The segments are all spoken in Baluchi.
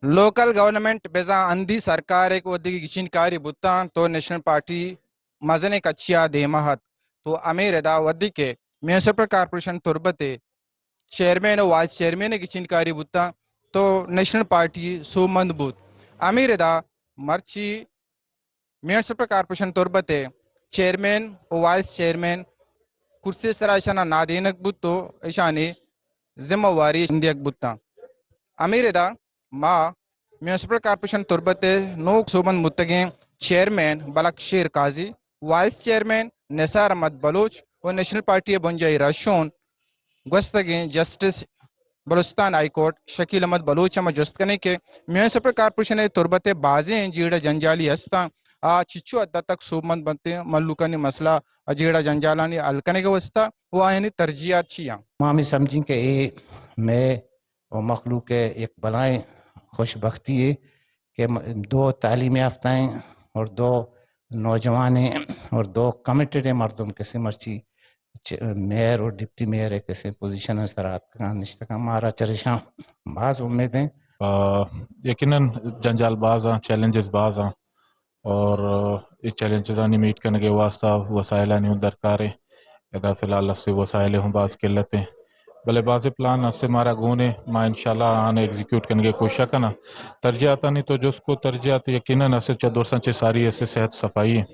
لوکل گورنمنٹ بزاں ہندی سرکار ء کہ وھدیگی گچین کاری بوتاں تو نیشنل پارٹی مزنیں کچیا دیما ات۔ تو ہمے ردا وھدی کہ میونسپل کارپوریشن تربت ء چیئرمین و وائس چیئرمین ء گچین کاری بوتاں تو نیشنل پارٹی سوبمند بوت۔ ہمے ردا مرچی میونسپل کارپوریشن تربت ء چیئرمین و وائس چیئرمین کرسی سرا اشانا نادینگ بوت و اشانی ذمہ واری دیگ بوتاں۔ ہمے ردا ما میونسپل کارپوریشن تربت ء نوک سوبمند بوتگیں چیئرمین بلک شیر قاضی، وائس چیئرمین نثار احمد بلوچ و نیشنل پارٹی ء بنجاہی رہشون گوستگیں جسٹس بلوچستان ہائی کورٹ شکیل احمد بلوچ ء ما جست کنیں کہ میونسپل کارپوریشن ء تربت ء بازیں جیڑہ جنجالی ہستاں، آ چچو حد تک سوبمند بنت، مھلوکانی مسئلہ ء جیڑہ جنجالانی حل کنگ ء واستہ و آیانی ترجیحات چی آں؟ ما ہمے سمجھیں کہ اے مئے و مخلوق ء یک بلائیں خوش بختی یے کہ م-، دو تعلیم یافتہ ایں اور دو نوجوان ایں اور دو کمیٹڈ ایں مردم، کسے مرچی چ-، میئر اور ڈپٹی میئر ء کسے پوزیشن ء سرا اتکگاں، نشتگاں۔ مارا چریشاں باز امید ایں۔ آ، یقیناً جنجال باز آں، چیلنجز باز آں۔ اور، آ، اے چیلنجزانی میٹ کنگ ء واستہ وسائلانی ہوں درکار ایں۔ ادا فی الحال اسے وسائل ہوں باز قلت ایں۔ بلے بازیں پلان اسے مارا گون ایں، ما انشاءاللہ آہاں ایگزیکیوٹ کنگ ء کوشش کناں۔ ترجیحاتانی تو جست کو، ترجیحات یقیناً اسے چہ درساں چہ ساری اسے صحت صفائی ایں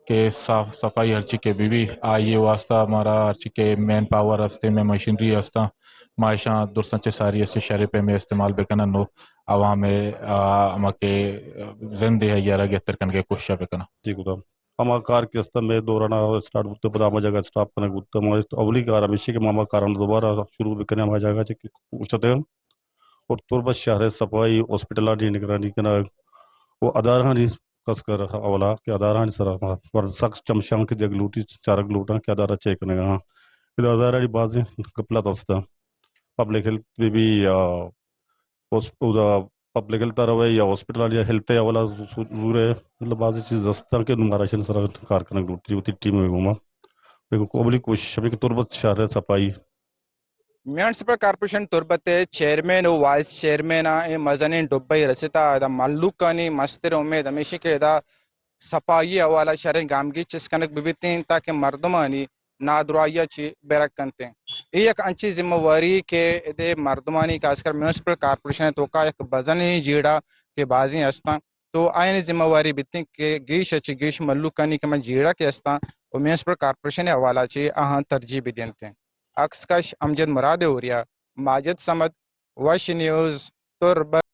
کہ صاف صفائی ہرچی کہ بی بی، آئی ء واستہ مارا ہرچی کہ مین پاور ہستے، مئے مشینری ہستاں، ما اشاں درساں چہ ساری اسے شریں پیمیں استعمال بکنن و عوام ء، آ، ہما کہ زند ء آئی ء را گہتر کنگ ء کوشش ء بہ کناں۔ جی گڈا۔ ہما کار کہ است مئے دوران ء اسٹارٹ بوت، پدا ہما جاگہ اسٹاپ کنگ بوت۔ ما اولی کار ہمیشی کہ ما ہما کاران دوبارہ شروع بکنیں، ہما جاگہ چہ کہ اوشتگ۔ اور تربت شہر ء صفائی، ہاسپٹلانی نگرانی کنگ و ادارہانی کس کر حوالہ کہ ادارہانی سرا ما پر سک چمشانکے دیگ لوٹی، چارگ لوٹاں کہ ادارہ چے کنگ ء آں۔ ادا ادارہانی بازیں غفلت است۔ پبلک ہیلتھ بہ بی یا ہاس-، اودا پبلک ہیلتھ ء روئے یا ہاسپٹل یا ہیلتھ ء حوالہ زو-، زورے، مطلب، بعضی چیز ہستاں کہ نوں مارا اشانی سرا کار کنگ لوٹی، وتی ٹیم ء گوما۔ لیکن اولی کوشش ہمیں کہ تربت شہر ء صفائی۔ میونسپل کارپوریشن تربت ء چیئرمین و وائس چیئرمین ء اے مزنیں ڈبہ ء رسیتا، ادا مھلوکانی مستر امید ہمیشی کہ ادا صفائی ء حوالہ شریں گامگیج چست کنگ بہ بیتیں تاکہ مردمانی نادراہی ء چہ بہ رکّ کنت۔ اے یک انچیں ذمہ واری کہ ادے مردمانی، خاص کر میونسپل کارپوریشن ء توکا یک بزنیں جیڑہ کہ بازیں ہستاں، تو آیانی ذمہ واری بیتیں کہ گیش ء چہ گیش مھلوکانی کہ من جیڑہ کہ ہستاں و میونسپل کارپوریشن ء حوالہ چہ آہاں ترجیح بہ دینت۔ عکس کش امجد مراد اوریا، ماجد صمد، وش نیوز، تربت۔